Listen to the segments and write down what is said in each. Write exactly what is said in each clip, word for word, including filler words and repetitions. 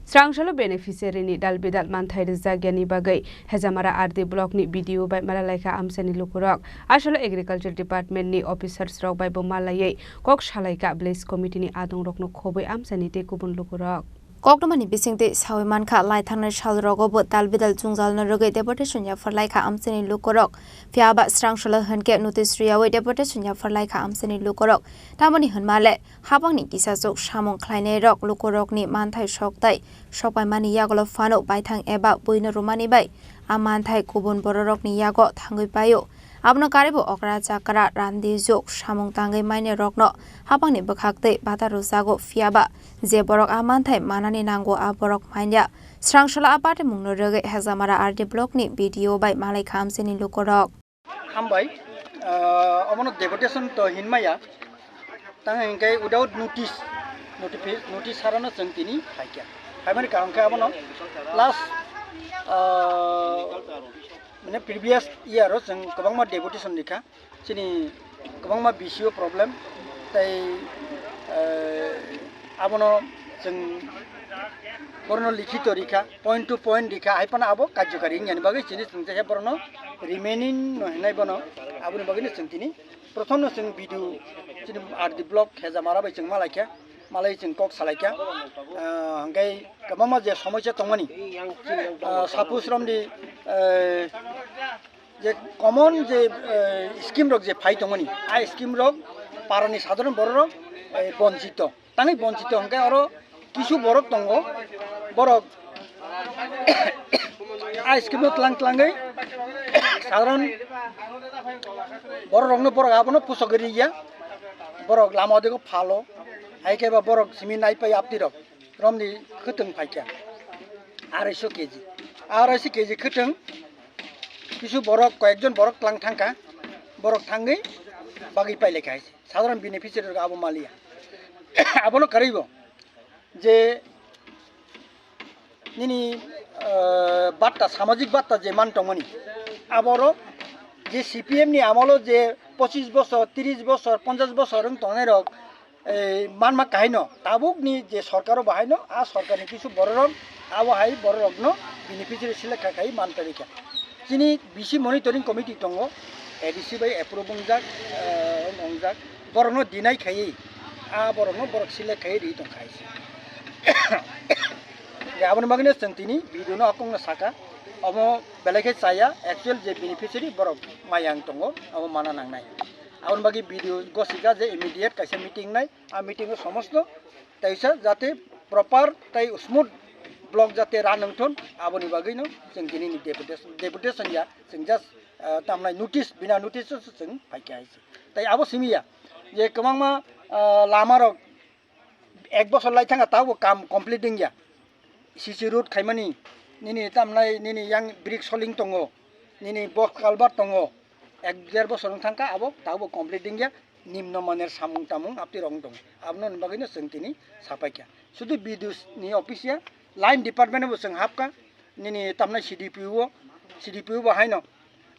Srangsalo beneficiary ni dal bidal manthai rwjakya ni bagwi Hejamara R D block ni B D O bai malalaikha amchaini lukurok. Asalo agriculture department ni officers rok bai bo malaiwi kok salaikha village committee ni adong rokno khobwi amchaini tei kubun lukurok. Koktwmani bisingtwi sawi mankha, lai thangnai sal rogo bo dal bidal jwngjal no rwgwi deputation yaphar laikha amchaini lukurok. Phiya ba srangsalo hwnkhe notice rwyawi deputation yaphar laikha amchaini lukurok. Tamoni hwnma le, hapangni kisachuk samung khlainairok lukurokni manthai sok tai sokpaimani yagulo phano baithang eba buino rwmani bai a manthai kubun bororokni yago thangwi paio. Abono karibo okra chakra, randi juk, samung tangwi mainirokno hapangni bwkhaktwi bata rwjago, phiya ba je borok a manthai manani nango a borok manya. Srangsalo a patimungno rwgwi Hejamara R D block ni B D O bai malai kha amchaini lukurok. Hambai, ah, omono deputation to hinmaya, tang hingke without notice, notifi-, notice harano chwng tini phaikha. Phaimani kaham khe abono last, ah, mane previous year o chwng kwbangma deputation rikha, chini kwbangma B C O problem, tei, ah, abono chwng borno likhito rikha, point to point rikha, hai phano abo karjokari wngya ni bagwi chini chwng tei borno remaining no hinai bono aboni bagwi no chwng tini prothom no chwng B D O chini R D block Hejamara bai chwng malaikha, malai chwng kok salaikha. Ah, hingke kwbangma je somosya tongmani, ah, suppose romdi, eh, je common je, eh, scheme rok je phai tongmani, a scheme rok parani sadharon borok rok, eh, bonchito. Tangwi bonchito hwnkhe oro kisu borok tongo, borok a scheme no tlang tlangwi sadharon borok rokno borok abono pusogwi riya, borok lama odego phalo, hai khe ba borok simi nai pai apti rok romni khwtwng phaikha arai so K G, arai so K G khwtwng kisu borok koyekjon borok tlang thangkha, borok thangwi bagwi pailai kha hai se. Sadharon beneficiary rok abo maliya. Abono karwi bo je nini, ah, batta, samajik batta je man tongmani, aboro je C P M ni amolo je pochis bosor, tris bosor, ponchas bosor wng tongnai rok, eh, manma kahaino, tabuk ni je sorkaro bahaino, a sorkarni kisu bororok, abo hai bororokno beneficiary select kha khai man tongwi kha. Chini B C monitoring committee tongo, A D C bai approve wngjak, eh, wngjak, borokno deny khaiwi, a borokno borok select khaiwi ri tong khai se. Je aboni bagwino chwng tini video no hakungno saka, omo belai khe chaya, actual je beneficiary borok maya wng tongo, abo mana nangnai. Aboni bagwi video gosika je immediate kaisa meeting nai, a meeting o somosto teisa jate proper tei smooth block jate run wngthun, aboni bagwino chwng tini ni deputation, deputation ya, chwng just, ah, tamnai notice, bina notice o chwng phaikha hai se. Tai abo simi ya je kwbangma, ah, lama rok ek bosor lai thangkha, tabuk kam complete wngya. C C road khaimani, nini tamnai, nini yang brick soling tongo, nini box culvert tongo, ek der bosor wng thangkha, abo tabuk complete wngya, nimno maner samung tamung apti rok wng tongo. Aboni bagwino chwng tini sapaikha. Sudu B D O ni office ya, line department bo chwng hapkha, nini tamnai C D P O, C D P O bo haino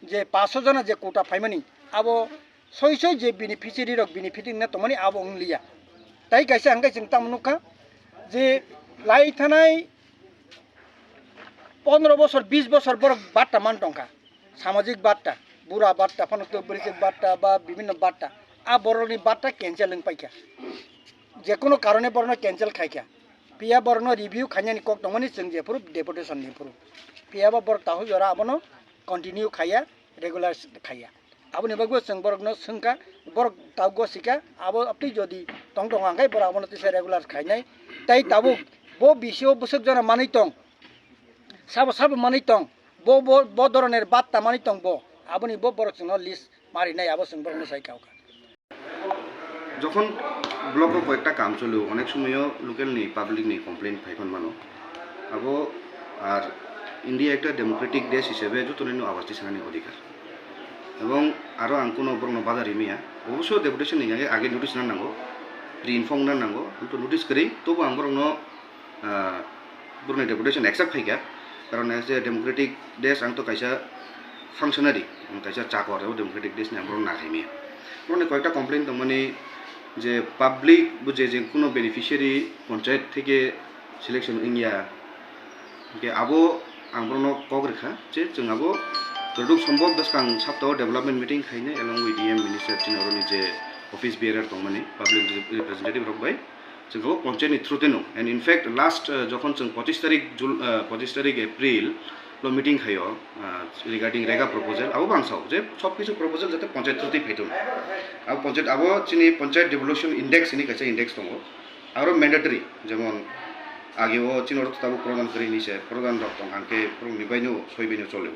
je paanch sho jona je quota phaimani, abo soi soi je beneficiary rok benefiting na tongmani abo wng liya. Tai kaisa hwnkhe chwng tamo nukha je lai thanai pondro bosor, bis bosor borok batta man tongkha, samajik batta, bura batta, phano to bwrwichwk batta ba bibhinno batta, a borokni batta cancel wng paikha, je kono karone borokno cancel khaikha, phiya borokno review khainani kok tongmani chwng jephuru deputation ni phuru, phiya ba borok tahuk jora abono continue khaiya, regular khaiya. Aboni bagwi chwng borokno swngkha, borok tabuk gosika, abo abtwi jodi tong tong hwnkhe borok abono tisa regular khainai. Tai tabuk bo B C O bwswk jora manwi tong, sabo sabo manwi tong, bo, bo, bo doroner batta manwi tong bo, aboni bo borok chwngno list marinai, abo chwng borokno sai kha. Jokhon block o koyekta kam choli o, onek somoyo local ni public ni complaint phai phano mano. Abo ar India ekta democratic desh hisebe joto ni no awas tisanani odhikar. Ebong aro ang kuno borokno bada rimaya. Obosso deputation ni age, age notice na nango, pre-inform na nango, to notice kwrwi, tobo ang borokno, ah, borokni deputation accept khaikha. Karon as a democratic desh ang to kaisa functionary, ang kaisa chakor, abo democratic desh ni ang borokno na khaimaya. Borokni koyekta complaint tongmani je public bo je, je kuno beneficiary panchayat theke selection wngya, Hingke abo ang borokno kok rikha je chwng abo jotoduk sombhob bwskang saptao development meeting khainai along with E M minister chini oroni je office bearer tongmani, public representative rok bai chwng abo panchayat ni through teno. And in fact last, uh, jokhon chwng pochis tarik Jul-, uh, pochis tarik April lo meeting khaio, uh, regarding rega proposal, abo bo ang sao je sob kisu proposal jate panchayat through tei phaithung. Abo panchayat, abo chini panchayat devolution index hinwi kaisa index tongo. Aro mandatory, jemon age o chini oro tabuk pradhan kwrwi hinwi se, pradhan rok tong hangke borokni baino soi baino chole.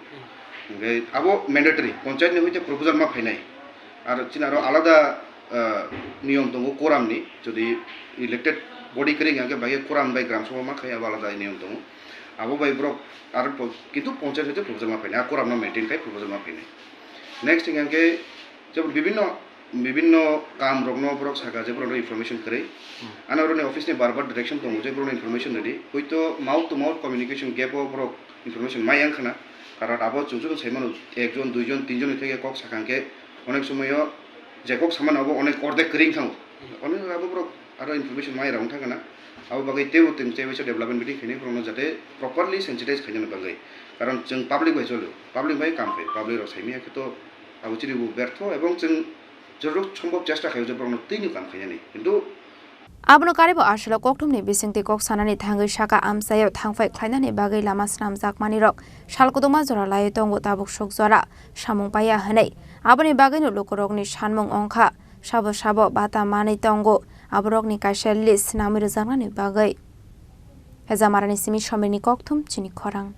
Hingke abo mandatory, panchayat ni hoite proposal ma phainai. Ar chini aro alada, ah, niyom tongo quorum ni, jodi elected body kwrwi hingke bai quorum bai gram sabha ma khai abo alada niyom tongo. Abo bai borok aro po-, kintu panchayat hoite proposal ma phainai, a quorum no maintain khai proposal ma phainai. Next hingke jebo bibinno, bibinno kam rokno borok saka je borokno information kwrwi. Hmm. Ano oroni office ni bar bar direction tongo je borokno information rwdi. Hoito mouth to mouth communication gap o borok information mai yang khna. Karon abo chwng chwng sai mano, ekjon, duijon, tinjon ni theke kok sakha hwnkhe onek somoyo je kok samano abo onek ordek kwrwi wngkha. Onek abo borok aro information mai rok wngkha khna. Abo bagwi teibo tei tei waisa development meeting khainai borokno jate properly sensitize khainani bagwi. Karon chwng public bai choli, public bai kam khai, public rok saimanya khe to abo chini bo bertho, ebong chwng jorok sombhob chesta khaio je borokno twini kam khainani. Kintu Abono karibo aswk kokthumni bisingtwi kok sanani thangwi saka amchaio thangphai khlainani bagwi lama swnamjakmanirok sal kwdwma jora laiwi tongo tabuk suk jora samung paiya hwnwi. Aboni bagwino lukurokni sanmung wngkha sabo sabo bata manwi tongo aborokni kaisa list swnamwi rwjaknani bagwi. Hejamarani simi Somirni kokthum chini khorang.